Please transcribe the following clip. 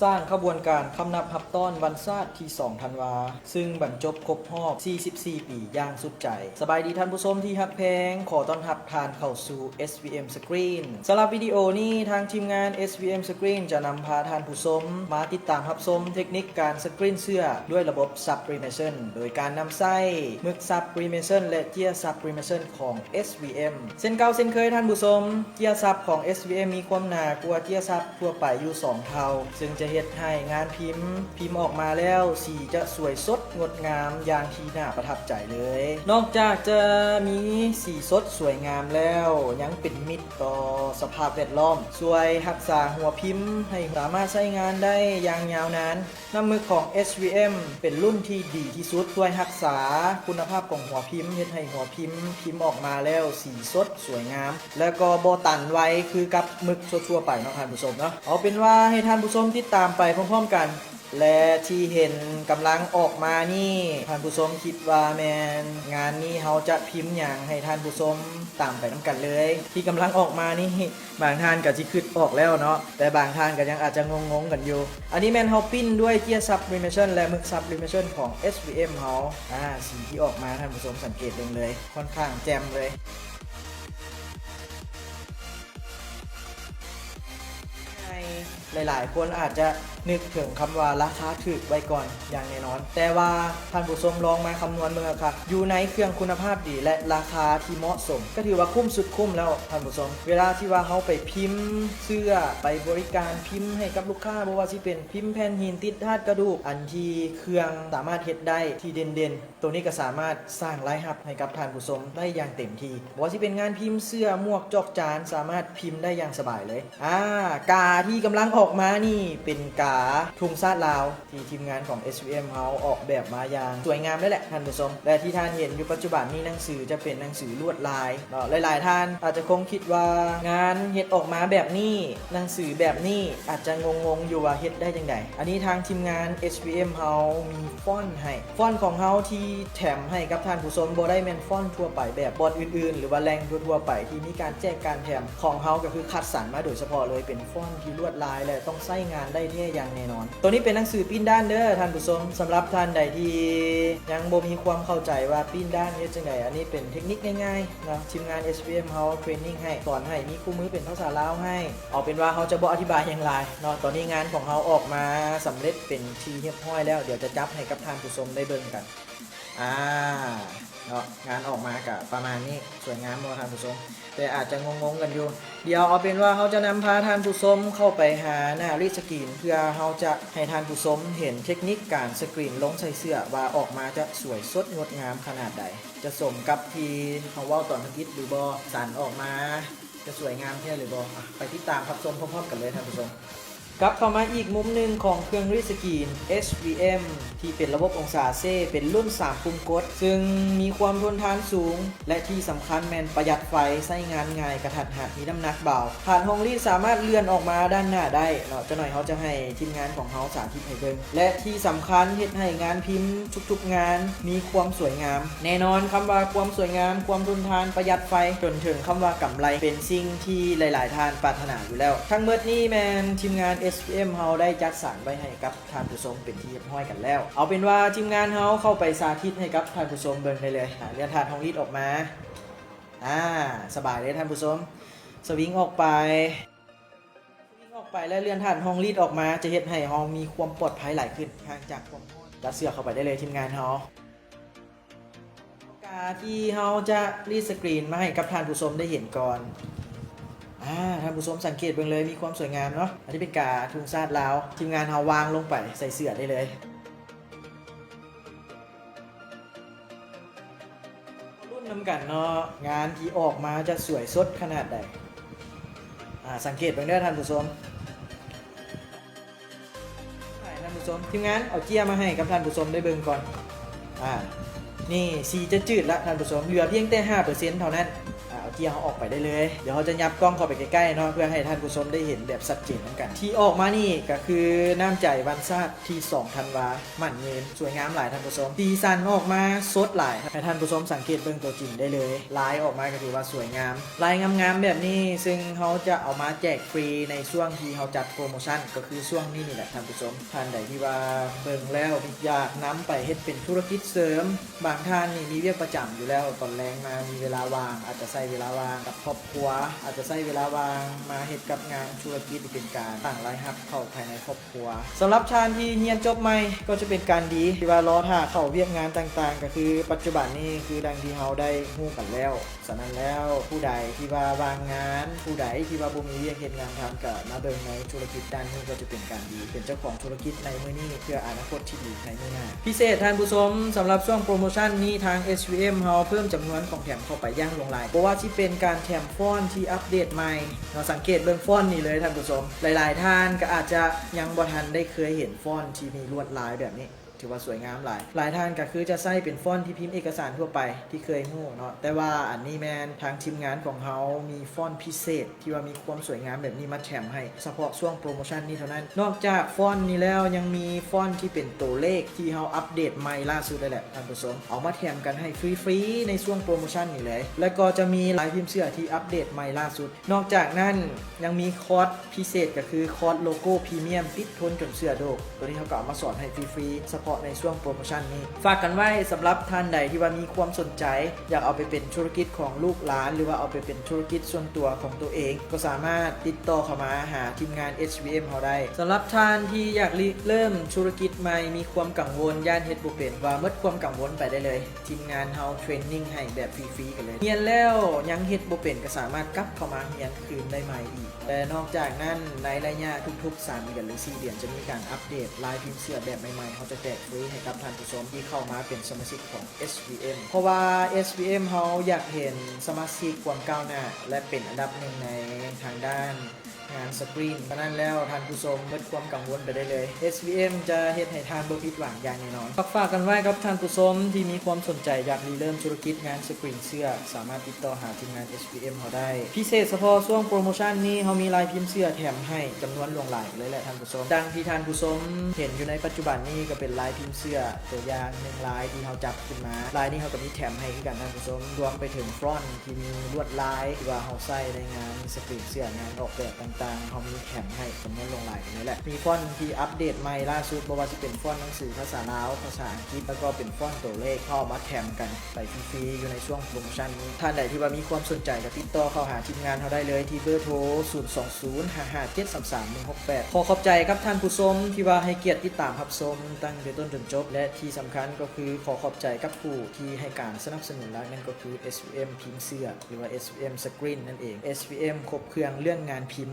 ສ້າງຂະບວນການຄຳນັບຮັບຕ້ອນວັນຊາດທີສອງທັນວາ ຊຶ່ງບັນຈົບຄົບຮອບສີ່ສິບສີ່ປີຢ່າງສຸດໃຈ. ສະບາຍດີທ່ານຜູ້ຊົມທີ່ຮັກແພງ, ຂໍຕ້ອນຮັບທ່ານເຂົ້າສູ່ ເອສວີເອັມ Screen. ສຳລັບວິດີໂອນີ້, ທາງທີມງານ ເອສວີເອັມ Screen ຈະນຳພາທ່ານຜູ້ຊົມມາຕິດຕາມຮັບຊົມເທັກນິກການສະກຣີນເສື້ອດ້ວຍລະບົບ Sublimation ໂດຍການນຳໃຊ້ໝຶກ Sublimation ແລະ ເຈ້ຍ Sublimation ຂອງ ເອສວີເອັມ. ເຊັ່ນເກົ່າເຊັ່ນເຄີຍທ່ານຜູ້ຊົມ, ເຈ້ຍ Sub ຂອງ ເອສວີເອັມ ມີຄວາມໜາກວ່າເຈ້ຍ Sub ທົ່ວໄປຢູ່ສອງເທົ່າ, ຊຶ່ງຈະເຮັດໃຫ້ງານພິມ ພິມອອກມາແລ້ວ ສີຈະສວຍສົດງົດງາມຢ່າງທີ່ໜ້າປະທັບໃຈເລີຍ. ນອກຈາກຈະມີສີສົດສວຍງາມແລ້ວ, ຍັງເປັນມິດຕໍ່ສະພາບແວດລ້ອມ, ຊ່ວຍຮັກສາຫົວພິມໃຫ້ສາມາດໃຊ້ງານໄດ້ຢ່າງຍາວນານ. ນ້ຳໝຶກຂອງ ເອສວີເອັມ ເປັນລຸ້ນທີ່ດີທີ່ສຸດ, ຊ່ວຍຮັກສາຄຸນນະພາບຂອງຫົວພິມ, ເຮັດໃຫ້ຫົວພິມ ພິມອອກມາແລ້ວສີສົດສວຍງາມ ແລ້ວກໍບໍ່ຕັນໄວຄືກັບໝຶກທົ່ວໆໄປເນາະທ່ານຜູ້ຊົມເນາະ. ເອົາເປັນວ່າໃຫ້ທ່ານຜູ້ຊົມຕິດຕາມໄປພ້ອມໆກັນ ແລະ ທີ່ເຫັນກຳລັງອອກມານີ້, ທ່ານຜູ້ຊົມຄິດວ່າແມ່ນງານນີ້ເຮົາຈະພິມຫຍັງ? ໃຫ້ທ່ານຜູ້ຊົມຕາມໄປນຳກັນເລີຍ. ທີ່ກຳລັງອອກມານີ້ ບາງທ່ານກໍຊິຄິດອອກແລ້ວເນາະ, ແຕ່ບາງທ່ານກໍຍັງອາດຈະງົງໆກັນຢູ່. ອັນນີ້ແມ່ນເຮົາປຣິ້ນດ້ວຍເຈ້ຍ Sublimation ແລະ ໝຶກ Sublimation ຂອງ ເອສວີເອັມ ເຮົາ. ອາ ສີທີ່ອອກມາ ທ່ານຜູ້ຊົມສັງເກດເບິ່ງເລີຍ, ຄ່ອນຂ້າງແຈ່ມເລີຍ. ຫຼາຍໆຄົນອາດຈະນຶກເຖິງຄຳວ່າລາຄາຖືກໄວ້ກ່ອນຢ່າງແນ່ນອນ, ແຕ່ວ່າທ່ານຜູ້ຊົມລອງມາຄຳນວນເບິ່ງຄັກໆ, ຢູ່ໃນເຄື່ອງຄຸນນະພາບດີ ແລະ ລາຄາທີ່ເໝາະສົມ ກໍຖືວ່າຄຸ້ມສຸດຄຸ້ມແລ້ວທ່ານຜູ້ຊົມ. ເວລາທີ່ວ່າເຮົາໄປພິມເສື້ອ, ໄປບໍລິການພິມໃຫ້ກັບລູກຄ້າ, ບໍ່ວ່າຊິເປັນພິມແຜ່ນຫີນຕິດທາດກະດູກ, ອັນທີ່ເຄື່ອງສາມາດເຮັດໄດ້ທີ່ເດັ່ນໆ, ໂຕນີ້ກໍສາມາດສ້າງລາຍຮັບໃຫ້ກັບທ່ານຜູ້ຊົມໄດ້ຢ່າງເຕັມທີ່. ບໍ່ວ່າຊິເປັນງານພິມເສື້ອ, ໝວກ, ຈອກ, ຈານ, ສາມາດພິມໄດ້ຢ່າງສະບາຍເລີຍ. ອາ ກາທີ່ກຳລັງອອກມານີ້ເປັນກາທຸງຊາດລາວ ທີ່ທີມງານຂອງ ເອສວີເອັມ ເຮົາອອກແບບມາຢ່າງສວຍງາມເລີຍແຫຼະທ່ານຜູ້ຊົມ. ແລະ ທີ່ທ່ານເຫັນຢູ່ປັດຈຸບັນນີ້ ໜັງສືຈະເປັນໜັງສືລວດລາຍເນາະ. ຫຼາຍໆທ່ານອາດຈະຄົງຄິດວ່າງານເຮັດອອກມາແບບນີ້, ໜັງສືແບບນີ້, ອາດຈະງົງໆຢູ່ວ່າເຮັດໄດ້ຈັ່ງໃດ. ອັນນີ້ທາງທີມງານ ເອສວີເອັມ ເຮົາມີຟອນໃຫ້. ຟອນຂອງເຮົາທີ່ແຖມໃຫ້ກັບທ່ານຜູ້ຊົມ ບໍ່ໄດ້ແມ່ນຟອນທົ່ວໄປແບບບ່ອນອື່ນໆ ຫຼືວ່າແຫຼ່ງທົ່ວໆໄປທີ່ມີການແຈກການແຖມ. ຂອງເຮົາກໍຄືຄັດສັນມາໂດຍສະເພາະເລີຍ, ເປັນຟອນທີ່ລວດລາຍ ແລະ ຕ້ອງໃຊ້ງານໄດ້ແທ້ຢ່າງແນ່ນອນ. ໂຕນີ້ເປັນໜັງສືປີ້ນດ້ານເດີທ່ານຜູ້ຊົມ. ສຳລັບທ່ານໃດທີ່ຍັງບໍ່ມີຄວາມເຂົ້າໃຈວ່າປີ້ນດ້ານເຮັດຈັ່ງໃດ, ອັນນີ້ເປັນເທັກນິກງ່າຍໆເນາະ, ທີມງານ ເອສວີເອັມ ເຮົາເທຣນນິງໃຫ້, ສອນໃຫ້, ມີຄູ່ມືເປັນພາສາລາວໃຫ້. ເອົາເປັນວ່າເຮົາຈະບໍ່ອະທິບາຍຫຍັງຫຼາຍເນາະ. ຕອນນີ້ງານຂອງເຮົາອອກມາສຳເລັດເປັນທີ່ຮຽບຮ້ອຍແລ້ວ, ດຽວຈະຈັບໃຫ້ກັບທ່ານຜູ້ຊົມໄດ້ເບິ່ງກັນ. ອາ ເນາະ, ງານອອກມາກະປະມານນີ້. ສວຍງາມບໍ່ທ່ານຜູ້ຊົມ? ແຕ່ອາດຈະງົງໆກັນຢູ່. ດຽວເອົາເປັນວ່າເຮົາຈະນຳພາທ່ານຜູ້ຊົມເຂົ້າໄປຫາໜ້າຣີດສະກຣີນ ເພື່ອເຮົາຈະໃຫ້ທ່ານຜູ້ຊົມເຫັນເທັກນິກການສະກຣີນລົງໃສ່ເສື້ອວ່າອອກມາຈະສວຍສົດງົດງາມຂະໜາດໃດ, ຈະສົມກັບທີ່ເຮົາເວົ້າຕອນທຳອິດຫຼືບໍ່, ສັນອອກມາຈະສວຍງາມແທ້ຫຼືບໍ່. ອະ ໄປຕິດຕາມຮັບຊົມພ້ອມໆກັນເລີຍທ່ານຜູ້ຊົມ. ກັບເຂົ້າມາອີກມຸມໜຶ່ງຂອງເຄື່ອງຣີດສະກຣີນ ເອສວີເອັມ ທີ່ເປັນລະບົບອົງສາເຊ ເປັນລຸ້ນສາມປຸ່ມກົດ, ຊຶ່ງມີຄວາມທົນທານສູງ ແລະ ທີ່ສຳຄັນແມ່ນປະຢັດໄຟ, ໃຊ້ງານງ່າຍ, ກະທັດຮັດ, ມີນ້ຳໜັກເບົາ. ຖາດຮອງລີດສາມາດເລື່ອນອອກມາດ້ານໜ້າໄດ້ເນາະ. ຈັກໜ້ອຍເຮົາຈະໃຫ້ທີມງານຂອງເຮົາສາທິດໃຫ້ເບິ່ງ. ແລະ ທີ່ສຳຄັນເຮັດໃຫ້ງານພິມທຸກໆງານມີຄວາມສວຍງາມ. ແນ່ນອນ, ຄຳວ່າຄວາມສວຍງາມ, ຄວາມທົນທານ, ປະຢັດໄຟ, ຈົນເຖິງຄຳວ່າກຳໄລ ເປັນສິ່ງທີ່ຫຼາຍໆທ່ານປາດຖະໜາຢູ່ແລ້ວ. ທັງໝົດນີ້ແມ່ນທີມງານ ເອສວີເອັມ ເຮົາໄດ້ຈັດສັນໄວ້ໃຫ້ກັບທ່ານຜູ້ຊົມເປັນທີ່ຮຽບຮ້ອຍກັນແລ້ວ. ເອົາເປັນວ່າທີມງານເຮົາເຂົ້າໄປສາທິດໃຫ້ກັບທ່ານຜູ້ຊົມເບິ່ງໄດ້ເລີຍ. ອາ ເລື່ອນຖາດຮອງລີດອອກມາ. ອາ ສະບາຍເລີຍທ່ານຜູ້ຊົມ. ສະວິງອອກໄປ. ສະວິງອອກໄປ ແລະ ເລື່ອນຖາດຮອງລີດອອກມາ ຈະເຮັດໃຫ້ເຮົາມີຄວາມປອດໄພຫຼາຍຂຶ້ນ, ຫ່າງຈາກຄວາມຮ້ອນ. ລັດເສື້ອເຂົ້າໄປໄດ້ເລີຍທີມງານເຮົາ. ກາທີ່ເຮົາຈະຣີດສະກຣີນມາໃຫ້ກັບທ່ານຜູ້ຊົມໄດ້ເຫັນກ່ອນ. ອາ ທ່ານຜູ້ຊົມສັງເກດເບິ່ງເລີຍ, ມີຄວາມສວຍງາມເນາະ. ອັນນີ້ເປັນກາທຸງຊາດລາວ, ທີມງານເຮົາວາງລົງໄປໃສ່ເສື້ອໄດ້ເລີຍ. ມາລຸ້ນນຳກັນເນາະ, ງານທີ່ອອກມາຈະສວຍສົດຂະໜາດໃດ. ອາ ສັງເກດເບິ່ງເດີທ່ານຜູ້ຊົມ. ໃຫ້ທ່ານຜູ້ຊົມ, ທີມງານເອົາເຈ້ຍມາໃຫ້ກັບທ່ານຜູ້ຊົມໄດ້ເບິ່ງກ່ອນ. ອາ ນີ້ສີຈະຈືດລະທ່ານຜູ້ຊົມ, ເຫຼືອພຽງແຕ່ຫ້າເປີເຊັນເທົ່ານັ້ນ. ອາ ເກຍເຮົາອອກໄປໄດ້ເລີຍ. ດຽວເຮົາຈະຫຍັບກ້ອງເຂົ້າໄປໃກ້ໆເນາະ ເພື່ອໃຫ້ທ່ານຜູ້ຊົມໄດ້ເຫັນແບບຊັດເຈນນຳກັນ. ທີ່ອອກມານີ້ກໍຄືນ້ຳໃຈວັນຊາດທີສອງທັນວາ ໝັ້ນຍືນ ສວຍງາມຫຼາຍທ່ານຜູ້ຊົມ. ສີສັນອອກມາສົດຫຼາຍ ໃຫ້ທ່ານຜູ້ຊົມສັງເກດເບິ່ງຕົວຈິງໄດ້ເລີຍ. ລາຍອອກມາກໍຖືວ່າສວຍງາມ ລາຍງາມໆແບບນີ້ ຊຶ່ງເຮົາຈະເອົາມາແຈກຟຣີໃນຊ່ວງທີ່ເຮົາຈັດໂປຣໂມຊັນ ກໍຄືຊ່ວງນີ້ນີ້ແຫຼະທ່ານຜູ້ຊົມ. ທ່ານໃດທີ່ວ່າເບິ່ງແລ້ວຢາກນຳໄປເຮັດເປັນທຸລະກິດເສີມ ບາງທ່ານນີ້ມີວຽກປະຈຳຢູ່ແລ້ວ ຕອນແລງມາມີເວລາວ່າງ ອາດຈະໃຊ້ເວລາວ່າງກັບຄອບຄົວ ອາດຈະໃຊ້ເວລາວ່າງມາເຮັດກັບງານທຸລະກິດ ເປັນການສ້າງລາຍຮັບເຂົ້າພາຍໃນຄອບຄົວ. ສຳລັບທ່ານທີ່ຮຽນຈົບໃໝ່ກໍຈະເປັນການດີ ທີ່ວ່າລໍຖ້າເຂົ້າວຽກງານຕ່າງໆ ກໍຄືປັດຈຸບັນນີ້ຄືດັ່ງທີ່ເຮົາໄດ້ຮູ້ກັນແລ້ວ. ສະນັ້ນແລ້ວ ຜູ້ໃດທີ່ວ່າວ່າງງານ ຜູ້ໃດທີ່ວ່າບໍ່ມີວຽກເຮັດງານທຳ ກໍມາເບິ່ງໃນທຸລະກິດດ້ານນີ້ກໍຈະເປັນການດີ ເປັນເຈົ້າຂອງທຸລະກິດໃນມື້ນີ້ ເພື່ອອະນາຄົດທີ່ດີໃນມື້ໜ້າ. ພິເສດທ່ານຜູ້ຊົມ ສຳລັບຊ່ວງໂປຣໂມຊັນນີ້ ທາງ ເອສວີເອັມ ເຮົາເພີ່ມຈຳນວນຂອງແຖມເຂົ້າໄປຢ່າງຫຼວງຫຼາຍ ບໍ່ວ່າຊິເປັນການແຖມຟອນທີ່ອັບເດດໃໝ່ເນາະ. ສັງເກດເບິ່ງຟອນນີ້ເລີຍທ່ານຜູ້ຊົມ ຫຼາຍໆທ່ານກໍອາດຈະຍັງບໍ່ທັນໄດ້ເຄີຍເຫັນຟອນທີ່ມີລວດລາຍແບບນີ້ ຖືວ່າສວຍງາມຫຼາຍ. ຫຼາຍທ່ານກໍຄືຈະໃຊ້ເປັນຟອນທີ່ພິມເອກະສານທົ່ວໄປທີ່ເຄີຍຮູ້ເນາະ ແຕ່ວ່າອັນນີ້ແມ່ນທາງທີມງານຂອງເຮົາມີຟອນພິເສດ ທີ່ວ່າມີຄວາມສວຍງາມແບບນີ້ມາແຖມໃຫ້ ສະເພາະຊ່ວງໂປຣໂມຊັນນີ້ເທົ່ານັ້ນ. ນອກຈາກຟອນນີ້ແລ້ວ ຍັງມີຟອນທີ່ເປັນຕົວເລກທີ່ເຮົາອັບເດດໃໝ່ລ່າສຸດເລີຍແຫຼະທ່ານຜູ້ຊົມ ເອົາມາແຖມກັນໃຫ້ຟຣີໆໃນຊ່ວງໂປຣໂມຊັນນີ້ເລີຍ. ແລະກໍຈະມີລາຍພິມເສື້ອທີ່ອັບເດດໃໝ່ລ່າສຸດ. ນອກຈາກນັ້ນ ຍັງມີຄອດພິເສດ ກໍຄືຄອດໂລໂກ້ພຣີມຽມ ຕິດທົນຈົນເສື້ອໂດກ ຕົວນີ້ເຮົາກໍເອົາມາສອນໃຫ້ຟຣີໆ ສະເພາະໃນຊ່ວງໂປຣໂມຊັນນີ້. ຝາກກັນໄວ້ ສຳລັບທ່ານໃດທີ່ວ່າມີຄວາມສົນໃຈ ຢາກເອົາໄປເປັນທຸລະກິດຂອງລູກຫຼານ ຫຼືວ່າເອົາໄປເປັນທຸລະກິດສ່ວນຕົວຂອງຕົວເອງ ກໍສາມາດຕິດຕໍ່ເຂົ້າມາຫາທີມງານ ເອສວີເອັມ ເຮົາໄດ້. ສຳລັບທ່ານທີ່ຢາກລິເລີ່ມທຸລະກິດໃໝ່ ມີຄວາມກັງວົນ ຢ້ານເຮັດບໍ່ເປັນ ວ່າໝົດຄວາມກັງວົນໄປໄດ້ເລີຍ. ທີມງານເຮົາເທຣນນິງໃຫ້ແບບຟຣີໆກັນເລີຍ. ຮຽນແລ້ວຍັງເຮັດບໍ່ເປັນ ກໍສາມາດກັບເຂົ້າມາຮຽນຄືນໄດ້ໃໝ່ອີກ. ແລະນອກຈາກນັ້ນ ໃນໄລຍະທຸກໆສາມເດືອນ ຫຼືສີ່ເດືອນ ຈະມີການອັບເດດລາຍພິມເສື້ອແບບໃໝ່ໆ ເຮົາຈະແຈກຟຣີໃຫ້ກັບທ່ານຜູ້ຊົມທີ່ເຂົ້າມາເປັນສະມາຊິກຂອງ ເອສວີເອັມ ເພາະວ່າ ເອສວີເອັມ ເຮົາຢາກເຫັນສະມາຊິກຄວາມກ້າວໜ້າ ແລະເປັນອັນດັບໜຶ່ງໃນທາງດ້ານ ງານສະກຣີນ. ສະນັ້ນແລ້ວ ທ່ານຜູ້ຊົມໝົດຄວາມກັງວົນໄປໄດ້ເລີຍ. ເອສວີເອັມ ຈະເຮັດໃຫ້ທ່ານບໍ່ຜິດຫວັງຢ່າງແນ່ນອນ. ຝາກ ຝາກກັນໄວ້ກັບທ່ານຜູ້ຊົມທີ່ມີຄວາມສົນໃຈຢາກລິເລີ່ມທຸລະກິດງານສະກຣີນເສື້ອ ສາມາດຕິດຕໍ່ຫາທີມງານ ເອສວີເອັມ ເຮົາໄດ້. ພິເສດສະເພາະຊ່ວງໂປຣໂມຊັນນີ້ ເຮົາມີລາຍພິມເສື້ອເສື້ອແຖມໃຫ້ຈຳນວນຫຼວງຫຼາຍເລີຍແຫຼະທ່ານຜູ້ຊົມ. ດັ່ງທີ່ທ່ານຜູ້ຊົມເຫັນຢູ່ໃນປັດຈຸບັນນີ້ ກໍເປັນລາຍພິມເສື້ອຕົວຢ່າງໜຶ່ງລາຍທີ່ເຮົາຈັບຂຶ້ນມາ. ລາຍນີ້ເຮົາກໍມີແຖມໃຫ້ຄືກັນທ່ານຜູ້ຊົມ ລວມໄປເຖິງຟອນທີ່ມີລວດລາຍທີ່ວ່າເຮົາໃຊ້ໃນງານສະກຣີນເສື້ອ ງານອອກແບບຕ່າງໆ ເຮົາມີແຖມໃຫ້ຈຳນວນຫຼວງຫຼາຍເລີຍແຫຼະ. ມີຟອນທີ່ອັບເດດໃໝ່ລ່າສຸດ ບໍ່ວ່າຊິເປັນຟອນໜັງສືພາສາລາວ, ພາສາອັງກິດ ແລ້ວກໍເປັນຟອນຕົວເລກ ເຮົາເອົາມາແຖມກັນ ໄປຟຣີໆຢູ່ໃນຊ່ວງໂປຣໂມຊັນນີ້. ທ່ານໃດທີ່ວ່າມີຄວາມສົນໃຈກໍຕິດຕໍ່ເຂົ້າຫາທີມງານເຮົາໄດ້ເລີຍ ທີ່ເບີໂທ ສູນສອງສູນ ຫ້າຫ້າເຈັດ ສາມສາມໜຶ່ງຫົກແປດ. ຂໍຂອບໃຈກັບທ່ານຜູ້ຊົມທີ່ວ່າໃຫ້ກຽດຕິດຕາມຮັບຊົມຕັ້ງແຕ່ຕົ້ນຈົນຈົບ ແລະທີ່ສຳຄັນກໍຄືຂໍຂອບໃຈກັບຜູ້ທີ່ໃຫ້ການສະໜັບສະໜູນຫຼັກ ນັ້ນກໍຄື ເອສວີເອັມ ພິມເສື້ອ ຫຼືວ່າ ເອສວີເອັມ ສະກຣີນ ນັ້ນເອງ. ເອສວີເອັມ ຄົບເຄື່ອງເລື່ອງງານພິມ.